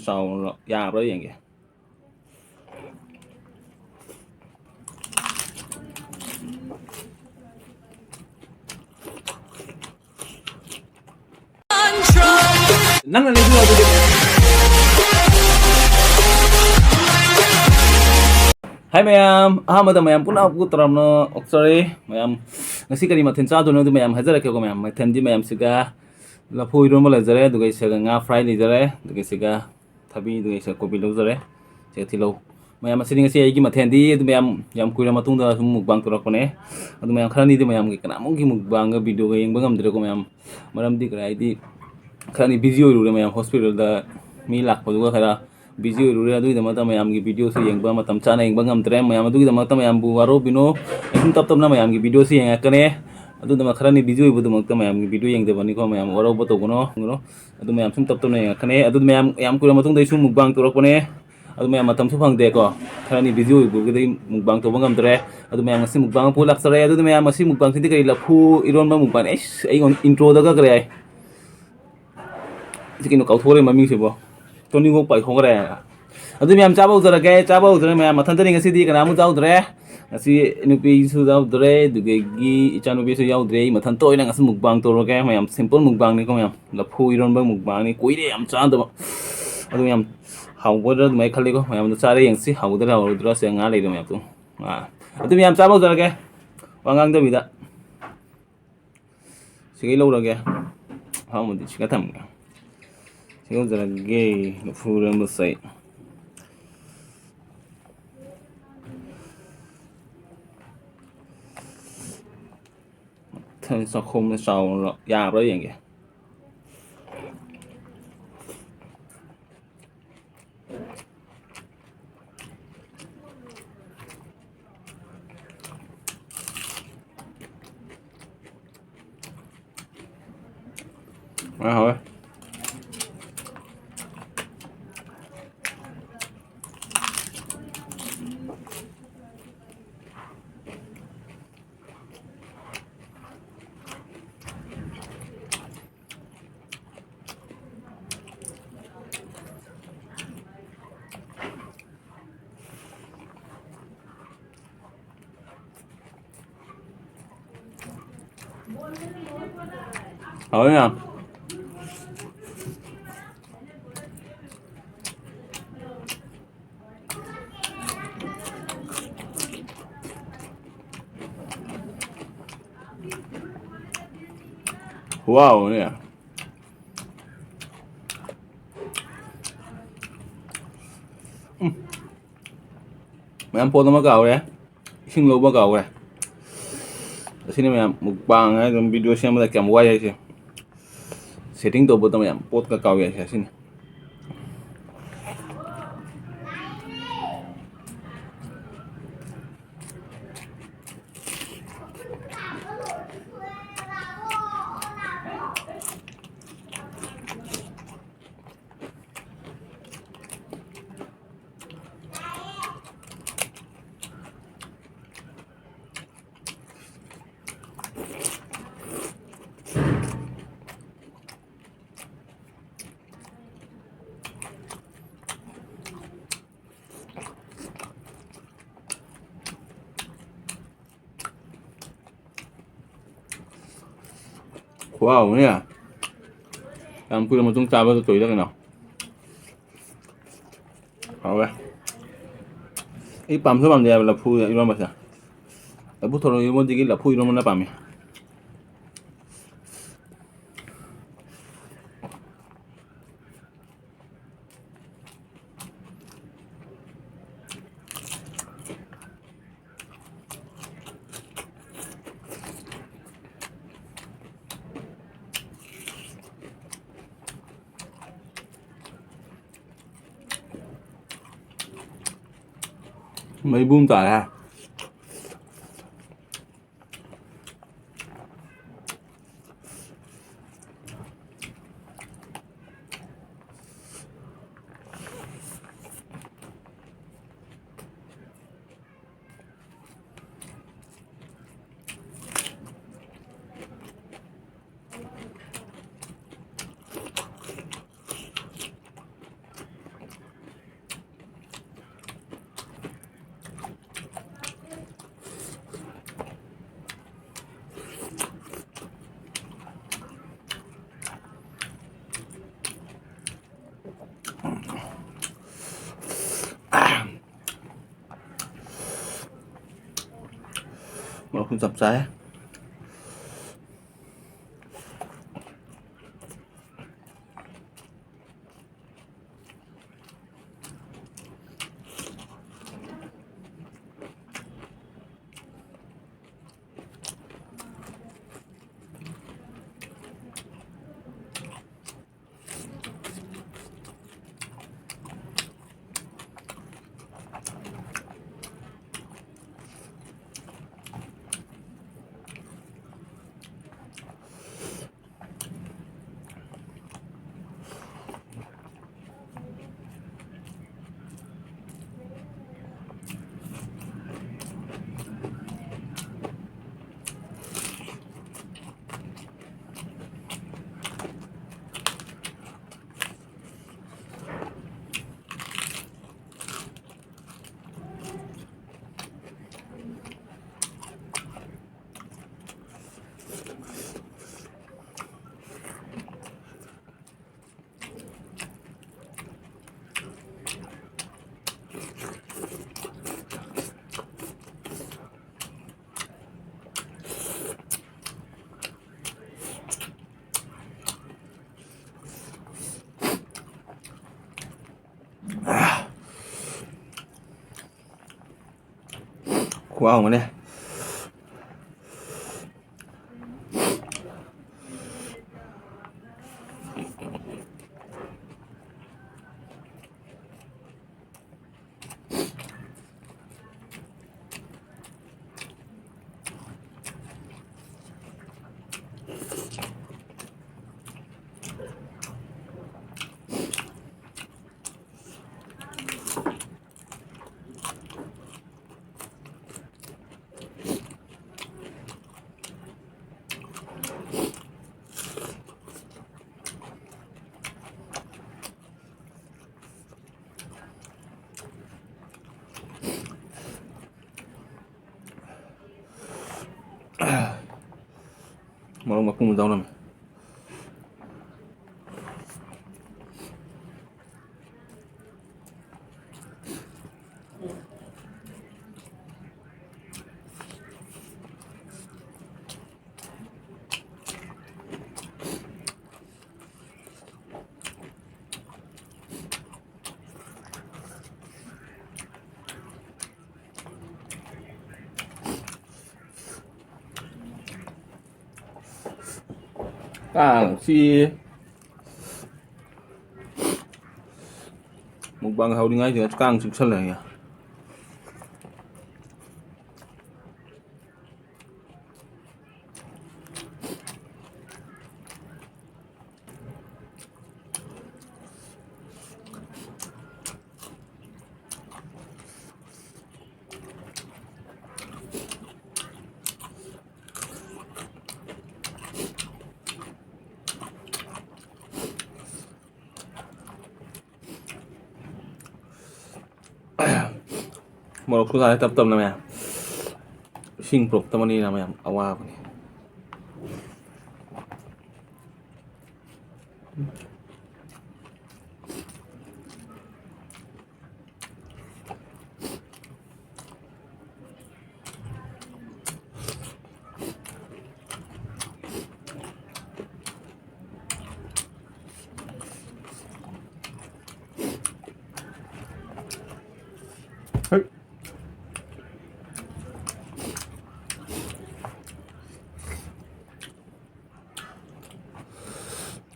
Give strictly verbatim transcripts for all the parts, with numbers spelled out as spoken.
ꯆꯥꯎꯔ ꯌꯥꯕ꯭ꯔꯥ ꯌꯦꯡꯒꯦ꯫ ꯅꯪꯅ ꯂꯩꯕꯤꯌꯣ ꯑꯗꯨꯗꯤ꯫ ꯍꯥꯏ ꯃꯌꯥꯝ, ꯑꯍꯥꯟꯕꯗ ꯃꯌꯥꯝ ꯄꯨꯝꯅꯃꯛꯄꯨ ꯇꯔꯥꯝꯅ ꯑꯣꯛꯆꯔꯤ꯫ ꯃꯌꯥꯝ ꯉꯁꯤ ꯀꯔꯤ ꯃꯊꯦꯜ ꯆꯥꯗꯣꯏꯅꯣ ꯑꯗꯨ ꯃꯌꯥꯝ ꯍꯥꯏꯖꯔꯛꯀꯦꯀꯣ꯫ ꯃꯌꯥꯝ ꯃꯊꯦꯜꯗꯤ ꯃꯌꯥꯝꯁꯤꯒ ꯂꯐꯨ ꯏꯔꯣꯟꯕ ꯂꯩꯖꯔꯦ, ꯑꯗꯨꯒ ꯁꯤꯒ ꯉꯥ ꯐ꯭ꯔꯥꯏ ꯂꯩꯖꯔꯦ, ꯑꯗꯨꯒ ꯁꯤꯒ ꯊꯕꯤ, ꯑꯗꯨꯒ ꯁꯤꯒ ꯀꯣꯕꯤ ꯂꯧꯖꯔꯦ꯫ ꯁꯤꯒ ꯇꯤꯜꯍꯧ꯫ ꯃꯌꯥꯝ ꯑꯁꯤꯅꯤ ꯉꯁꯤ ꯑꯩꯒꯤ ꯃꯊꯦꯜꯗꯤ꯫ ꯑꯗꯨ ꯃꯌꯥꯝ ꯌꯥꯝ ꯀꯨꯏꯔ ꯃꯇꯨꯡꯗ ꯁꯨꯝ ꯃꯨꯛꯕꯥꯡ ꯇꯧꯔꯛꯄꯅꯦ꯫ ꯑꯗꯨ ꯃꯌꯥꯝ ꯈꯔꯅꯤꯗꯤ ꯃꯌꯥꯝꯒꯤ ꯀꯅꯥꯃꯨꯛꯀꯤ ꯃꯨꯛꯕꯥꯡꯒ ꯚꯤꯗꯤꯑꯣꯒ ꯌꯦꯡꯕ ꯉꯝꯗ꯭ꯔꯦꯀꯣ ꯃꯌꯥꯝ꯫ ꯃꯔꯝꯗꯤ ꯀꯔꯤ ꯍꯥꯏꯗꯤ ꯈꯔꯅꯤ ꯕꯤꯖꯤ ꯑꯣꯏꯔꯨꯔꯦ ꯃꯌꯥꯝ, ꯍꯣꯁꯄꯤꯇꯥꯜꯗ ꯃꯤ ꯂꯥꯛꯄꯗꯨꯒ ꯈꯔ ꯕꯤꯖꯤ ꯑꯣꯏꯔꯨꯔꯦ꯫ ꯑꯗꯨꯒꯤꯗꯃꯛꯇ ꯃꯌꯥꯝꯒꯤ ꯚꯤꯗꯤꯑꯣꯁꯨ ꯌꯦꯡꯕ ꯃꯇꯝ ꯆꯥꯅ ꯌꯦꯡꯕ ꯉꯝꯗ꯭ꯔꯦ꯫ ꯃꯌꯥꯝ ꯑꯗꯨꯒꯤꯗꯃꯛꯇ ꯃꯌꯥꯝꯕꯨ ꯋꯥꯔꯧꯕꯤꯅꯣ꯫ ꯑꯩ ꯁꯨꯝ ꯇꯞ ꯇꯞꯅ ꯃꯌꯥꯝꯒꯤ ꯚꯤꯗꯤꯑꯣꯁꯨ ꯌꯦꯡꯉꯛꯀꯅꯤ꯫ ꯑꯗꯨꯅ ꯈꯔꯅꯤ ꯕꯤꯖꯤ ꯑꯣꯏꯕꯗꯃꯛꯇ ꯃꯌꯥꯝꯒꯤ ꯚꯤꯗꯤꯑꯣ ꯌꯦꯡꯗꯕꯅꯤꯀꯣ꯫ ꯃꯌꯥꯝ ꯋꯥꯔꯧꯕ ꯇꯧꯒꯅꯣ꯫ ꯑꯗꯨ ꯃꯌꯥꯝ ꯁꯨꯝ ꯇꯞ ꯇꯞꯅ ꯌꯦꯡꯉꯛꯀꯅꯤ꯫ ꯑꯗꯨ ꯃꯌꯥꯝ ꯌꯥꯝ ꯀꯨꯏꯔ ꯃꯇꯨꯡꯗ ꯑꯩꯁꯨ ꯃꯨꯛꯕꯥꯡ ꯇꯧꯔꯛꯄꯅꯦ꯫ ꯑꯗꯨ ꯃꯌꯥꯝ ꯃꯇꯝꯁꯨ ꯐꯪꯗꯦꯀꯣ꯫ ꯈꯔꯅꯤ ꯕꯤꯖꯤ ꯑꯣꯏꯕꯒꯤꯗꯤ ꯃꯨꯛꯕꯥꯡ ꯇꯧꯕ ꯉꯝꯗ꯭ꯔꯦ꯫ ꯑꯗꯨ ꯃꯌꯥꯝ ꯉꯁꯤ ꯃꯨꯛꯕꯥꯡ ꯑꯃ ꯄꯨ ꯂꯥꯛꯆꯔꯦ꯫ ꯑꯗꯨꯗꯤ ꯃꯌꯥꯝ ꯉꯁꯤ ꯃꯨꯛꯕꯥꯡꯁꯤꯗꯤ ꯀꯔꯤ? ꯂꯐꯨ ꯏꯔꯣꯟꯕ ꯃꯨꯛꯕꯥꯡꯅꯦ꯫ ꯑꯩꯁ, ꯑꯩ ꯏꯟꯇ꯭ꯔꯣꯗꯒ ꯀꯔꯤ ꯍꯥꯏ? ꯁꯤ ꯀꯩꯅꯣ ꯀꯥꯎꯊꯣꯛꯈ꯭ꯔꯦ ꯃꯃꯤꯡꯁꯤꯕꯣ꯫ ꯇꯣꯅꯤꯡꯈꯣꯛ ꯄꯥꯏꯊꯣꯛꯈ꯭ꯔꯦ꯫ ꯑꯗꯨ ꯃꯌꯥꯝ ꯆꯥꯕ ꯍꯧꯖꯔꯒꯦ, ꯆꯥꯕ ꯍꯧꯖꯔꯒꯦ ꯃꯌꯥꯝ꯫ ꯃꯊꯟꯇꯅꯤ ꯉꯁꯤꯗꯤ ꯀꯅꯥꯃꯨꯛ ꯆꯥꯎꯗ꯭ꯔꯦ꯫ ꯉꯁꯤ ꯅꯨꯄꯤꯁꯨ ꯌꯥꯎꯗ꯭ꯔꯦ, ꯑꯗꯨꯗꯒꯤ ꯏꯆꯥꯅꯨꯄꯤꯁꯨ ꯌꯥꯎꯗ꯭ꯔꯦ꯫ ꯑꯩ ꯃꯊꯟꯇ ꯑꯣꯏꯅ ꯉꯁꯤ ꯃꯨꯛꯕꯥꯡ ꯇꯧꯔꯒꯦ ꯃꯌꯥꯝ꯫ ꯁꯤꯝꯄꯜ ꯃꯨꯛꯕꯥꯡꯅꯤꯀꯣ ꯃꯌꯥꯝ꯫ ꯂꯐꯨ ꯏꯔꯣꯟꯕ ꯃꯨꯛꯕꯥꯡꯅꯤ꯫ ꯀꯨꯏꯔꯦ ꯌꯥꯝ ꯆꯥꯗꯕ꯫ ꯑꯗꯨ ꯃꯌꯥꯝ ꯍꯥꯎꯒꯗ꯭ꯔꯥ ꯑꯗꯨꯃꯥꯏꯅ ꯈꯜꯂꯤꯀꯣ꯫ ꯃꯌꯥꯝꯗꯣ ꯆꯥꯔ ꯌꯦꯡꯁꯤ꯫ ꯍꯥꯎꯒꯗ꯭ꯔꯥ ꯍꯥꯎꯔꯣꯏꯗ꯭ꯔꯥ ꯁꯦ ꯉꯥ ꯂꯩꯔꯦ ꯃꯌꯥꯝꯗꯣ꯫ ꯑꯥ꯫ ꯑꯗꯨ ꯃꯌꯥꯝ ꯆꯥꯕ ꯍꯧꯖꯔꯒꯦ꯫ ꯋꯥ ꯉꯥꯡꯗꯕꯤꯗ꯫ ꯁꯤꯒꯩ ꯂꯧꯔꯒꯦ꯫ ꯑꯍꯥꯟꯕꯗꯤ ꯁꯤꯒ ꯊꯝꯒꯦ꯫ ꯁꯤ ꯂꯧꯖꯔꯒꯦ꯫ ꯂꯐꯨ ꯏꯔꯣꯟꯕꯁꯦ꯫ ꯃꯊꯪ ꯆꯥꯛꯈꯣꯝꯅ ꯆꯥꯎꯅ ꯌꯥꯕ꯭ꯔꯥ ꯌꯦꯡꯒꯦ꯫ ꯍꯥꯎꯋꯦ, ꯍꯥꯎꯋꯦ꯫ ꯍꯥꯎꯋꯦ ꯌꯥꯝ꯫ ꯈꯨꯍꯥꯎ ꯑꯃꯅꯦ꯫ ꯎꯝ꯫ ꯃꯌꯥꯝ ꯄꯣꯠ ꯑꯃ ꯀꯥꯎꯔꯦ꯫ ꯏꯁꯤꯡ ꯂꯧꯕ ꯀꯥꯎꯔꯦ꯫ ꯑꯁꯤꯅꯤ ꯃꯌꯥꯝ, mukbang ꯍꯥꯏ ꯑꯗꯨꯝ video ꯁꯦꯝꯕꯗ ꯀꯌꯥꯝ ꯋꯥꯏ ꯍꯥꯏꯁꯦ꯫ Setting ꯇꯧꯕꯗ ꯃꯌꯥꯝ ꯄꯣꯠꯀ ꯀꯥꯎꯏ ꯍꯥꯏꯁꯦ ꯑꯁꯤꯅꯤ꯫ ꯈꯨꯍꯥꯎ ꯑꯃꯅꯦ꯫ ꯌꯥꯝ ꯀꯨꯏꯔ ꯃꯇꯨꯡ ꯆꯥꯕꯗ ꯇꯧꯔꯤꯔ ꯀꯩꯅꯣ꯫ ꯍꯥꯎꯋꯦ꯫ ꯑꯩ ꯄꯥꯝꯁꯨ ꯄꯥꯝꯗꯦ ꯍꯥꯏꯕ ꯂꯐꯨ ꯏꯔꯣꯟꯕꯁꯦ꯫ ꯂꯐꯨ ꯊꯣꯔꯣ ꯏꯔꯣꯟꯕꯗꯒꯤ ꯂꯐꯨ ꯏꯔꯣꯟꯕꯅ ꯄꯥꯝꯃꯤ꯫ ꯃꯩꯕꯨ ꯑꯃ ꯇꯥꯔꯦ ꯍꯥ꯫ ꯃꯈꯨꯝ ꯆꯞ ꯆꯥꯏ꯫ ꯈꯨꯍꯥꯎ ꯑꯃꯅꯦ꯫ ꯃꯔꯣꯛ ꯃꯀꯨꯝ ꯌꯥꯎꯔꯝꯃꯦ꯫ ꯀꯥꯡ ꯆꯤꯛꯑꯦ꯫ ꯃꯨꯛꯕꯥꯡ ꯍꯧꯔꯤꯉꯩꯁꯤꯗ ꯀꯥꯡ ꯆꯤꯛꯁꯜꯂꯛꯑꯦ꯫ ꯃꯣꯔꯣꯛꯁꯨ ꯁꯥꯏ ꯇꯞ ꯇꯞꯅ ꯃꯌꯥꯝ꯫ ꯏꯁꯤꯡ ꯄꯨꯔꯛꯇꯕꯅꯤꯅ ꯃꯌꯥꯝ ꯑꯋꯥꯕꯅꯤ꯫ ꯍꯩ꯫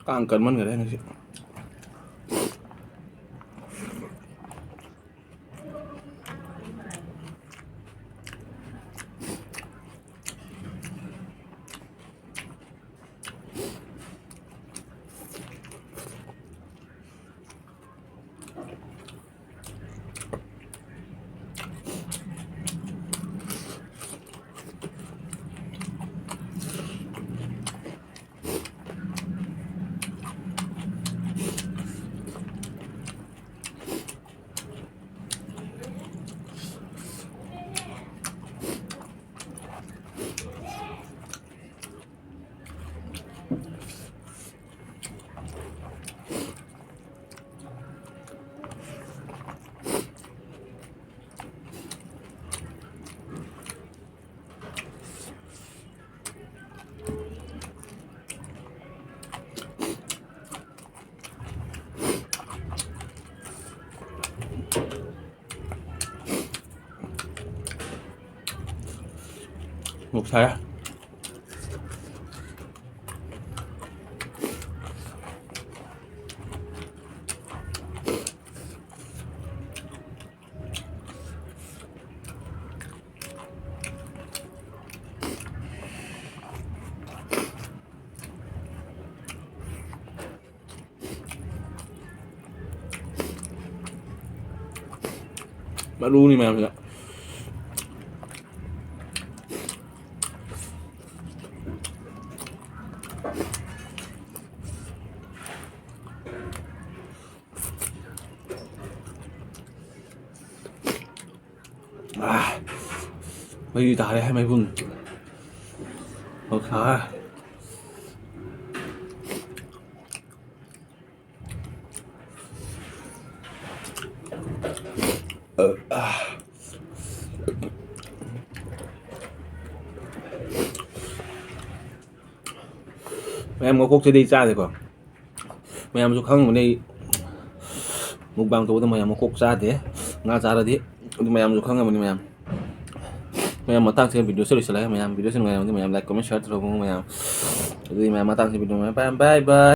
ꯀꯥꯡ ꯀꯟꯃꯟꯈꯔꯦ ꯉꯁꯤ꯫ ꯃꯣꯔꯣꯛ ꯁꯥꯏ꯫ ꯃꯔꯨꯅꯤ ꯃꯌꯥꯝꯁꯤꯅ꯫ ꯑꯥ, ꯃꯩ ꯇꯥꯔꯦ, ꯃꯩꯕꯨꯟ꯫ ꯑꯣ, ꯁꯥꯔꯦ꯫ ꯃꯌꯥꯝ ꯃꯀꯣꯛꯁꯤꯗꯤ ꯆꯥꯗꯦꯀꯣ꯫ ꯃꯌꯥꯝꯁꯨ ꯈꯪꯉꯝꯒꯅꯤ ꯑꯩ mukbang ꯇꯧꯕꯗ ꯃꯌꯥꯝ ꯃꯀꯣꯛ ꯆꯥꯗꯦ, ꯉꯥ ꯆꯥꯔꯗꯤ꯫ ꯑꯗꯨ ꯃꯌꯥꯝꯁꯨ ꯈꯪꯉꯝꯃꯅꯤ ꯃꯌꯥꯝ꯫ ꯃꯌꯥꯝ ꯃꯇꯥꯡꯁꯤꯗ videoꯁꯦ ꯂꯣꯏꯁꯤꯜꯂꯛꯑꯦ꯫ ꯃꯌꯥꯝ videoꯁꯦ ꯅꯨꯡꯉꯥꯏꯔꯝꯃꯗꯤ ꯃꯌꯥꯝ like, comment, share ꯇꯧꯔꯝꯃꯣ ꯃꯌꯥꯝ꯫ ꯑꯗꯨꯗꯤ ꯃꯌꯥꯝ ꯃꯇꯥꯡꯁꯤꯗ video ꯃꯌꯥꯝ bye bye꯫